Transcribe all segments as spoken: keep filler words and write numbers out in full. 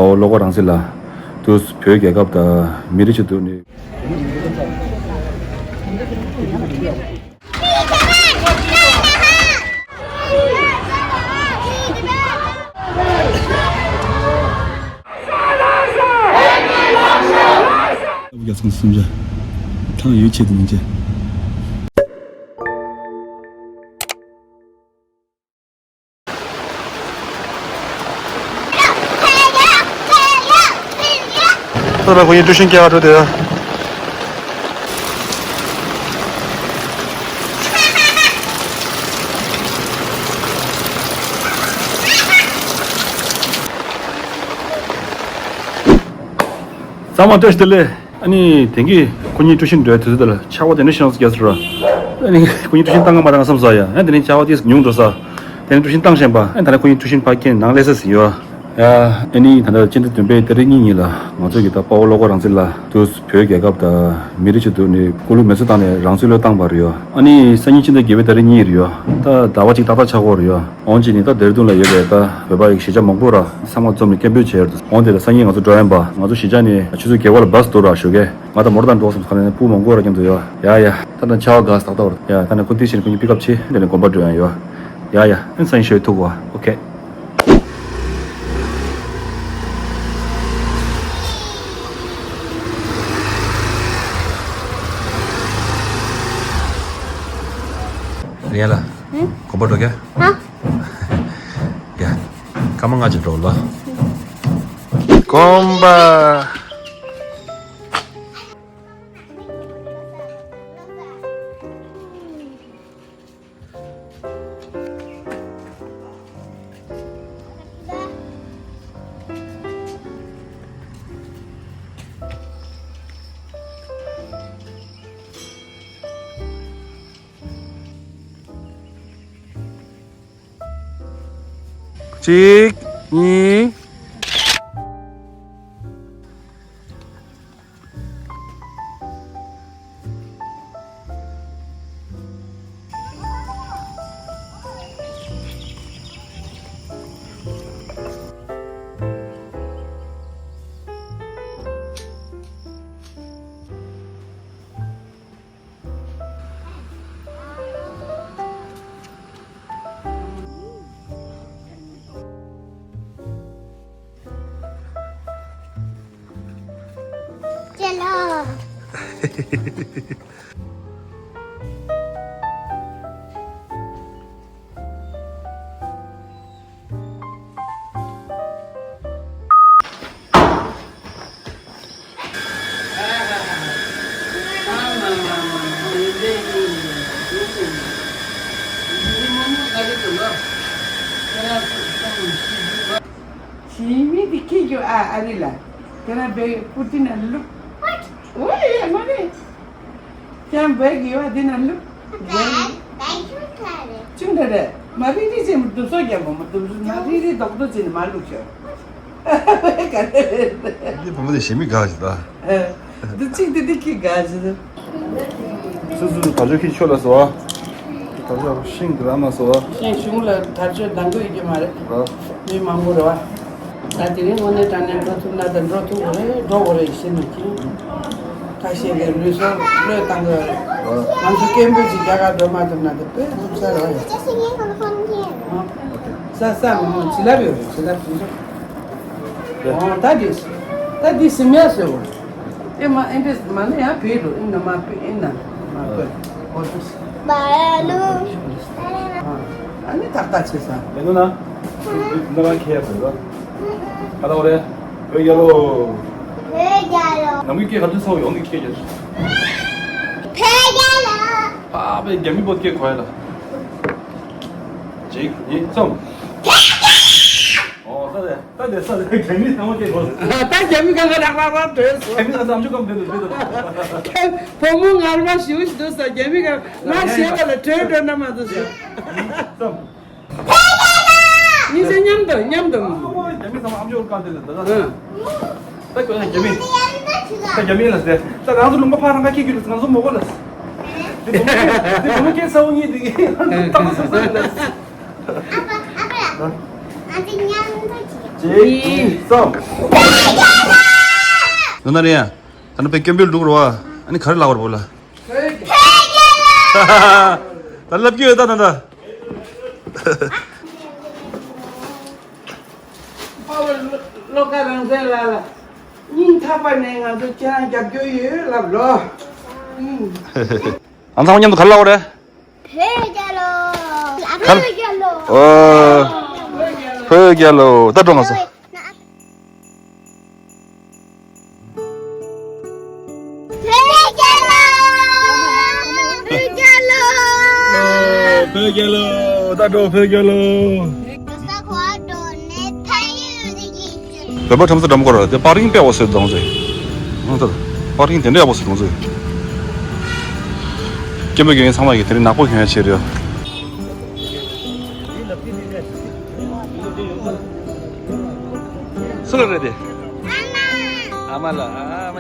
ཨོ་བློ་དགའ་རང་བཙན་ལགས་དུ་བོད་རྒྱལ་ཁབ་དང་མི་རིགས་ཆེད་དུ་ནི། རྒྱལ་ཚོགས་སུམ་བརྒྱ། ཐང་ཡོད་ཆེད་དུ་མི་བྱེད། ད་ལ་ཁོ་གཉིས་ཀྲུའུ་ཤིན་སྐྱེལ་བ་འགྲོ་དེ། ཚང་མ་བཀྲ་ཤིས་བདེ་ལེགས། ཨ་ནི་དེང་གི་ཁོ་གཉིས་ཀྲུའུ་ཤིན་འགྲོ་དུས་ཚོད་ལ་ཆར་པ་དེ་འདྲ་ཞེ་དྲག་རྒྱག་སོང་ར། ཨ་ནི་ཁོ་གཉིས་ཀྲུའུ་ཤིན་བཏང་ག་མ་བཏང་ག་བསམ་སོང་ཡ། ཨ་དེ་ནས་ཆར་པ་དེ་ཉུང་འགྲོ་ས། དེ་ནས་ཀྲུའུ་ཤིན་བཏང་བཞིན་པ། ཨ་ད་ལྟ་ཁོ་གཉིས་ཀྲུའུ་ཤིན་ཕར་སྐྱེལ་ནང་སླེབས་ས་ཟིན་ཡོད། ཡ། ཨ་ནི་ད་ལྟ་སྤྱི་ཟླ་བདུན་པའི་ཏ་རིག་གཉིས་ཉིན་ལ་ང་ཚོ་གི་ད་དཔའ་བོ་བློ་དགའ་རང་བཙན་ལགས་དུ་བོད་རྒྱལ་ཁབ་དང་མི་རིགས་ཆེད་དུ་ནི་སྐུ་ལུས་མེ་སྲེག་བཏང་ནས་རང་སྲོག་བློས་བཏང་བ་རེད་ཡོད། ཨ་ནི་སང་ཉིན་སྤྱི་ཟླ་བརྒྱད་པའི་ཏ་རིག་གཉིས་རེད་ཡོད། ད་ཟླ་བ་གཅིག་ཏག་ཏག་ཆགས་ཀྱི་ཡོད་རེད་ཡོད། འོན་ཀྱང་ནི་ད་ལྡེ་ར་ལྡུན་ལ་ཡོད་པའི་ད་བོད་པ་ཡི་གཞིས་ཆགས་མང་པོ་ར་ཚང་མ་འཛོམས་ནས་སྐད་འབོད་བྱས་ཡོད་རེད། འོན་ཏེ་ད་སང་ཉིན་ང་ཚོ་འགྲོ་ཡིན་པ། ང་ཚོ་གཞིས་ཆགས་ནས་ཆུ་ཚོད་བརྒྱད་པ་ལ་བཱས་འདུག་ར་ཞོགས་ཀས། ང་ད་མོ་ཊ་བཏང་འགྲོ་བསམ་ཁ་ནས་སྤུ་མང་པོ་ར་མཉམ་དུ་ཡོད། ཡ་ཡ། ད་ད་ཆར་པ་དགའ་ས་ཏག་ཏག་རེད་ཡ། ད་ནི་ཁོ་དེ་བཞིན་ཁོ་གཉིས་པིག་ཨབ་བྱེད། དེ་ནས་དགོན་པ་འགྲོ་ཡང་ཡོད། ཡ་ཡ། ཨ་ནི་སང་ཉིན་ཞོགས་ཐུག་གོ། ཨོ་ཁེ། རེད་ལ། ཨང་། དགོན་པ་འགྲོ་ག་ཨ། ཡ། སྐར་མ་ལྔ་ཅིག་འགྲོ་ལ། དགོན་པ། གཅིག་གཉིས། ཞི་མི་དེ་ཁྱེད་ཀྱི་ཨ་ཨ་རི་ལ། དེ་ན་བེ་པུ་ཏི་ན་ལུག་ཨོ་ཡ་མ་རེད། ཀྱང་བོད་ཀྱི་ཡོད་འདི་ན་ལུག་ཆུང་དྲ་རེད། མ་རི་རི་ཅེས་མ་དུབ་སོ་རྒྱབ་མ་དུབ་མ་རི་རི་རྡོག་རྡོག་ཅེས་ནི་མ་ལུག་ཤོར། ག་རེ་རེད། འདི་བུ་མོ་དེ་ཞེ་མི་དགའ་ཞིག་ད། འདི་གཅིག་འདི་འདི་ཁྱི་དགའ་ཞིག་ད། སུ་སུ་སུ་ད་ཆོ་ཁྱི་ཆོ་ལ་སོ། ད་ཆོ་ཤིང་དུ་ར་མ་སོ། ཤིང་གཞུང་ལ་ད་ཆོ་འདང་གི་ཡོད་ཀྱི་མ་རེད། མི་མང་པོ་རེད་བ། ད་དེ་རིང་དངོས་གནས་དྲང་གནས་འགྲོ་ཐུབ་ན་ད་འགྲོ་ཐུབ་དགོས་རེད་འགྲོ་དགོས་རེད་ཤེས་ནས་ཀྱི། ཁ་ཤས་ཀྱི་ལུས་སྲོག་བློས་བཏང་གི་ཡོད་རེད། ང་ཚོ་སྐད་འབོད་ཅིག་རྒྱག་ག་འགྲོ་མ་ཐུབ་ན་དེ་དཔེ་སྡུག་ས་རེད་བ། ས་ས་མང་བྱིན་རླབས་ཡོད་རེད་བྱིན་རླབས་བྱིན་རླབས། ཨོ་ད་དེ་ད་དེ་སིམ་ཡ་ཟེར་བ། ཨེ་མ་ཨེ་འདྲས་མ་ནི་ཡང་བེད་འགྲོ་ཨེ་ན་མ་བེད་ཨེ་ན་མ་བེད་ཨོ་དུ་སི། ཨ་ནི་ཏག་ཏག་བྱེད་ས། ཨེ་ནོ་ན། འདི་ང་ཁྱེད་ཡ་ཟེར་བ། ཨ་ད་འོ་རེད། བོད་རྒྱལ་ལོ། བོད་རྒྱལ་ལོ། ནམ་གྱི་སྐད་ག་དུས་ཚོགས་ཡོང་གི་ཁྱེད་རྒྱལ། བོད་རྒྱལ་ལོ། ཕ་བའི་རྒྱ་མི་པོ་སྐད་གོ་ཡ་ལ། གཅིག་གཉིས་གསུམ། ཨོ་ས་རེད། ད་དེ་ས་རེད་རྒྱ་མི་ཚང་མ་སྐད་གོ་སོང་། ད་རྒྱ་མི་གང་ག་རག་རག་རག་བྲོས་སོང་། རྒྱ་མི་ལ་བསམ་ཆུ་སྐམ་དེ་དུ་དེ་དུ། བུ་མོ་ངར་མ་ཞུ་ཞུ་འདུག་ས་རྒྱ་མི་གང་ང་ཞེས་པ་ལ་བྲོས་འགྲོ་ན་མ་འདུག་ས། གསུམ། ཉིན་ཤས་མཉམ་དུ་མཉམ་དུ། ཨ་ཁོ་རྒྱ་མི་ཚང་མ་ཨམ་ཅོག་བཀང་དེ་དུ་ད་ད། ད་ཁོ་ཡང་རྒྱ་མི། ད་རྒྱ་མི་ལ་ཟེར། ད་རང་ཚོ་ལུང་པ་ཕར་རང་ཁ་ཁྱེར་རྒྱུ་ལ་ང་ཚོ་མོ་གོ་ལ། དེ་བུ་མོ་སྐད་ས་བོ་གཉིས་དེ་གི་ཏག་ཏག་སོ་སོ་ལ། ཨ་ཕ་ཨ་ཕ། ང་ཚོ་མཉམ་དུ་བྱེད། གཅིག་གཉིས། གསུམ། ཡོང་ན་རེད་ཡ། ད་ནི་པའི་སྐད་འབོད་འགྲོ་རོགས། ཨ་ནི་ག་རེ་ལབ་དགོས་རེད་བོ་ལ། ད་ལབ་ཀྱི་ཡོད་ད་ད་ད། པ་བ་བློ་དགའ་རང་བཙན་ལགས་ལ་སྙིང་ཐག་པ་ནས་ང་ཚོ་ཁྱེད་རང་རྒྱབ་སྐྱོར་ཡོད་ལབ་རོགས། ཨང་ཚང་མ་མཉམ་དུ་ག་རེ་ལབ་དགོས་རེད། བོད་རྒྱལ་ལོ། བོད་རྒྱལ་ལོ། ཨོ། བོད་རྒྱལ་ལོ། ད་འགྲོ་ང་ཚོ། བོད་རྒྱལ་ལོ། བོད་རྒྱལ་ལོ། བོད་རྒྱལ་ལོ། ད་འགྲོ་བོད་རྒྱལ་ལོ། བོད་པ་ཁྲོམ་ས་འགྲམ་སྐོར་དེ་པར་རིང་དཔེ་འོ་ཟེར་དང་ཟེར། ཨང་ད། པར་རིང་དེ་འདྲ་ཡག་པོ་ཟེར་དང་ཟེར། སྐྱེ་བོ་རྒན་ཚང་མ་གིས་དེ་རིང་ནག་པོ་གྱོན་ཡ་བྱས་རེད། སུ་ལ་རེད་དེ། ཨ་མ་ལ་ཨ་མ།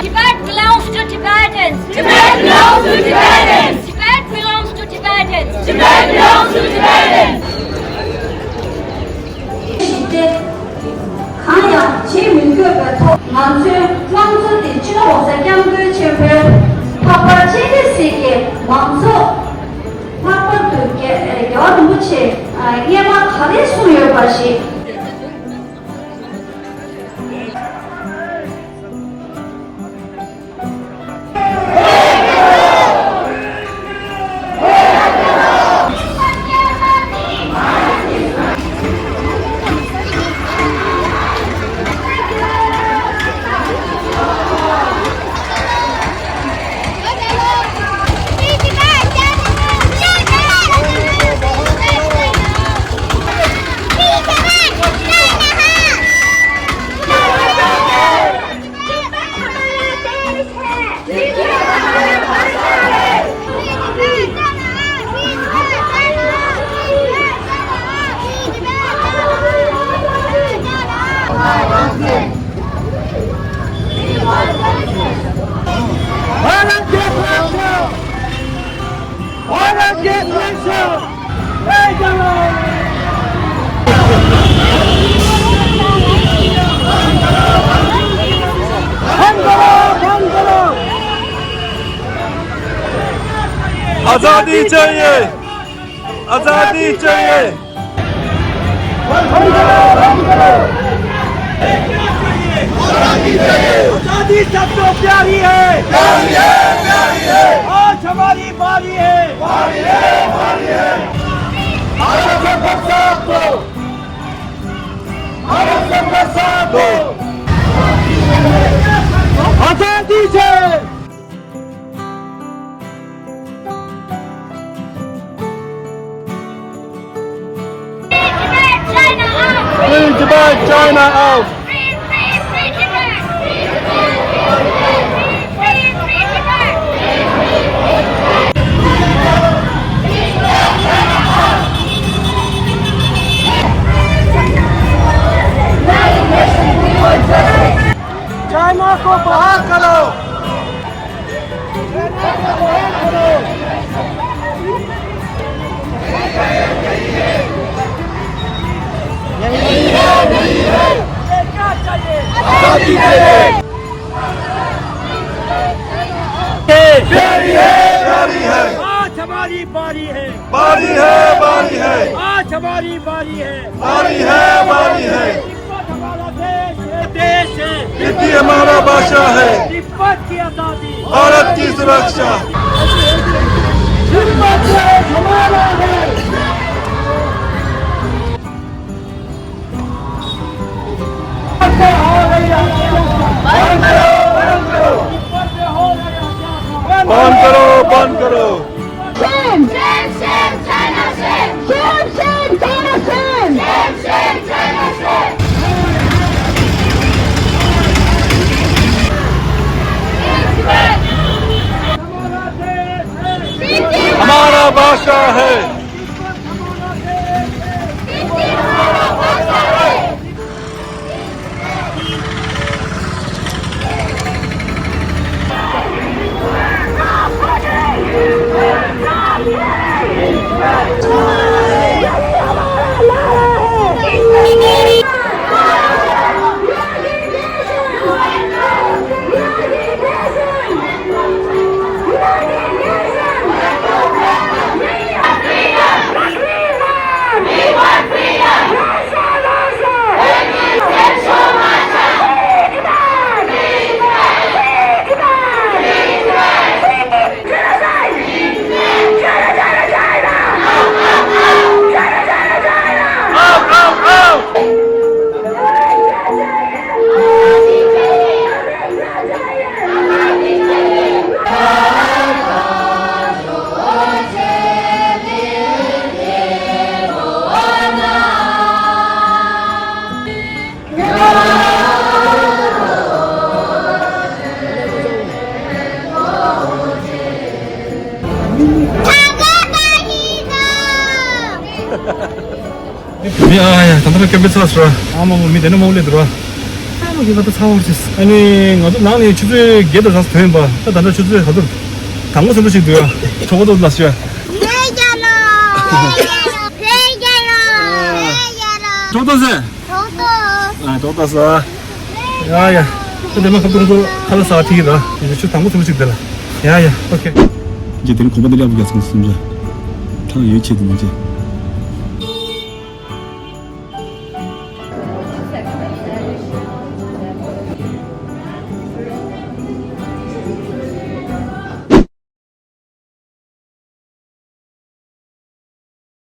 Tibet belongs to Tibetans. Tibet belongs to Tibetans. Tibet belongs to Tibetans. Tibet belongs to Tibetans. གང་ཡང་བྱེད་མི་དགོས་པའི་ཐོག་ང་ཚོའི་དམངས་གཙོ་དེ་སྤྱི་ནོར་༸གོང་ས་༸སྐྱབས་མགོན་ཆེན་པོའི་འཕགས་པ་སྤྱན་རས་གཟིགས་ཀྱི་མང་གཙོ། ལྷག་པར་དུ་རྒྱལ་རྒྱལ་བ་རིན་པོ་ཆེས་སྔས་མ་ག་རེ་གསུངས་ཡོད་པ་ཞིག आज़ादी चाहिए। आजादी चाहिए। आजादी सबको प्यारी है। प्यारी है, प्यारी है। आज हमारी बारी है। बारी है, बारी है। भारत सरकार को भारत सरकार साथ दो। आजादी जय। Free Tibet, China out! China को बाहर करो। प्यारी है, प्यारी है। आज हमारी बारी है। बारी है, बारी है। आज हमारी बारी है। बारी है, बारी है। तिब्बत हमारा देश है। देश है। हिंदी हमारा भाषा है। तिब्बत की आजादी। भारत की सुरक्षा। तिब्बत देश हमारा है। बंद करो, बंद करो। Shame! Shame, shame, China shame! Shame, shame, China shame! Shame, shame, China shame! हमारा भाषा है। ཡ་ཡ། ད་ལྟ་སྐད་འབོད་ཚར་སོང་། ཨ་མ་མོ་མི་དེ་ནས་མོ་སླེབས་འདུག་ར། ཨ་མ་གི་ང་ད་ཚ་བར་ཅིས། ཨ་ནི་ང་ཚོ་ནང་ནས་ཆུ་ཚོད་བརྒྱད་དང་ཙམ་ཐོན་པ། ད་ད་ལྟ་ཆུ་ཚོད་ག་ཚོད། དང་པོ་ཚོད་འདུག་ཅིག་འདུག་ཡ། གྲོགས་པོ་ཚོ་ལ་ཞུ་ཡ། ཡ་ཡ་ལོ། ཡ་ཡ་ལོ། ཡ་ཡ་ལོ། གྲོགས་པོ་ཚོ། ཨ་ཏོག་ཏོ་ས། ཡ་ཡ། ཁྱོད་དེ་མ་ཁ་ཏུང་ཏུ་ཁ་ལ་ས་ཐིག་ར། ཡ་ཆུ་དང་པོ་ཚུགས་ཅིག་དེ་ལ། ཡ་ཡ། ཨོ་ཁེ། ཇེ་དེ་རིང་གོམ་པ་འདི་ལ་བུ་ག་ཚང་སུམ་ཇ། ཐང་ཡོད་ཆེད་དུ་མི་ཇེ།